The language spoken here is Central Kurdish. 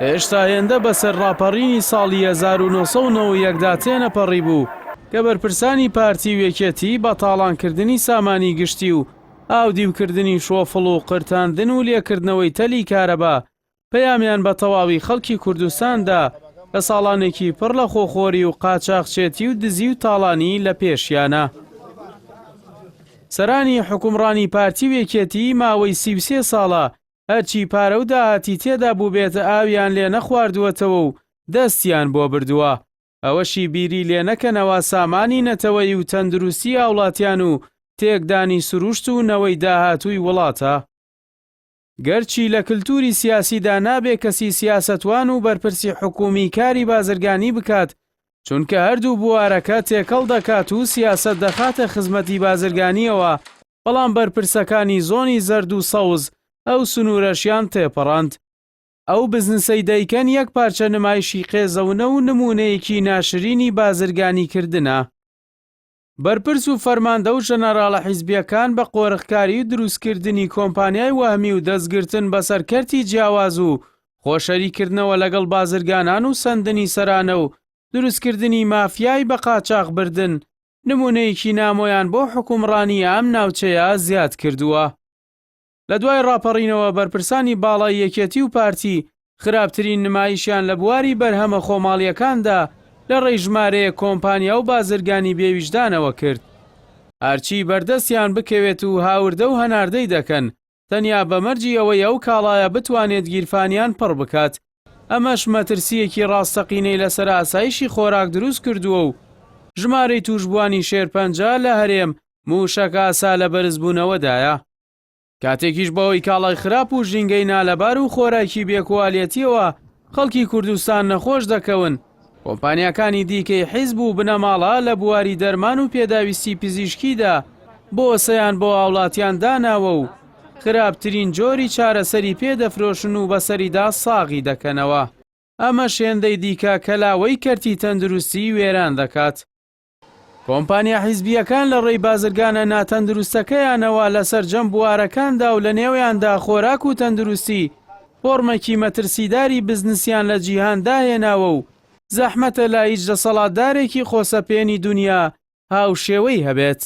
هێشتا هێندە بەسەر ڕاپەڕینی ساڵی 1991 دا تێنەپەڕیبوو کە بەرپرسانی پارتی و یەکێتی بە تاڵانکردنی سامانی گشتی و ئاودیوکردنی شۆفڵ و قرتاندن و لێکردنەوەی تەلی کارەبا پەیامیان بە تەواوی خەڵکی کوردستان دا کە ساڵانێکی پڕ لە خۆخۆری و قاچاخچێتی و دزی و تاڵانی لە پێشیانە. سەرانی حوکمڕانی پارتی و یەکێتی ماوەی 33 ساڵە هەرچی پارە و داهاتی تێدا بووبێت ئاویان لێ نەخواردووەتەوە و دەستیان بۆ بردووە. ئەوەشی بیری لێ نەکەنەوە سامانی نەتەوەیی و تەندروستی هاوڵاتیان و تێکدانی سروشت و نەوەی داهاتووی وڵاتە. گەرچی لە کلتوری سیاسیدا نابێ کەسی سیاسەتوان و بەرپرسی حکومی کاری بازرگانی بکات، چونکە هەردوو بوارەکە تێکەڵ دەکات و سیاسەت دەخاتە خزمەتی بازرگانیەوە، بەڵام بەرپرسەکانی زۆنی زەرد و سەوز ئەو سنورەشیان تێپەڕاند. ئەو بزنسەی دەیکەن یەک پارچە نمایشی قێزەونە و نمونەیەکی ناشرینی بازرگانی کردنە. بەرپرس و فەرماندە و ژەنەراڵە حیزبییەکان بە قۆرخکاری و دروستکردنی کۆمپانیای وەهمی و دەستگرتن بەسەر کەرتی جیاواز و خۆشەریککردنەوە لەگەڵ بازرگانان و سەندنی سەرانە و دروستکردنی مافیای بە قاچاخ بردن نمونەیەکی نامۆیان بۆ حوکمڕانی ئەم ناوچەیە زیاد کردووە. لە دوای ڕاپەڕینەوە بەرپرسانی باڵای یەکێتی و پارتی خراپترین نمایشیان لە بواری بەرهەمە خۆماڵییەکاندا لە ڕێی ژمارەیەک کۆمپانیا و بازرگانی بێویژدانەوە کرد. هەرچی بەردەستیان بکەوێت و هاوردە و هەناردەی دەکەن، تەنیا بە مەرجی ئەوەی ئەو کاڵایە بتوانێت گیرفانیان پڕ بکات. ئەمەش مەترسییەکی ڕاستەقینەی لەسەر ئاسایشی خۆراک دروست کردووە و ژمارەی تووشبووانی شێرپەنجە لە هەرێم مووشەک ئاسا لە بەرزبوونەوەدایە. کاتێکیش بەهۆی کاڵای خراپ و ژینگەی نالەبار و خۆراکی بێ کوالێتیەوە خەڵکی کوردستان نەخۆش دەکەون، کۆمپانیاکانی دیکەی حیزب و بنەماڵە لە بواری دەرمان و پێداویستی پزیشکیدا بۆسەیان بۆ هاوڵاتیان داناوە و خراپترین جۆری چارەسەری پێ دەفرۆشن و بەسەریدا ساغی دەکەنەوە. ئەمەش هێندەی دیکە کەلاوەی کەرتی تەندروستی وێران دەکات. کۆمپانیا حیزبییەکان لە ڕێی بازرگانە ناتەندروستەکەیانەوە لە سەرجەم بوارەکاندا و لە نێویاندا خۆراک و تەندروستی، فۆرمێکی مەترسیداری بزنسیان لە جیهان داهێناوە و زەحمەتە لای هیچ دەسەڵاتدارێکی خۆسەپێنی دونیا هاوشێوەی هەبێت.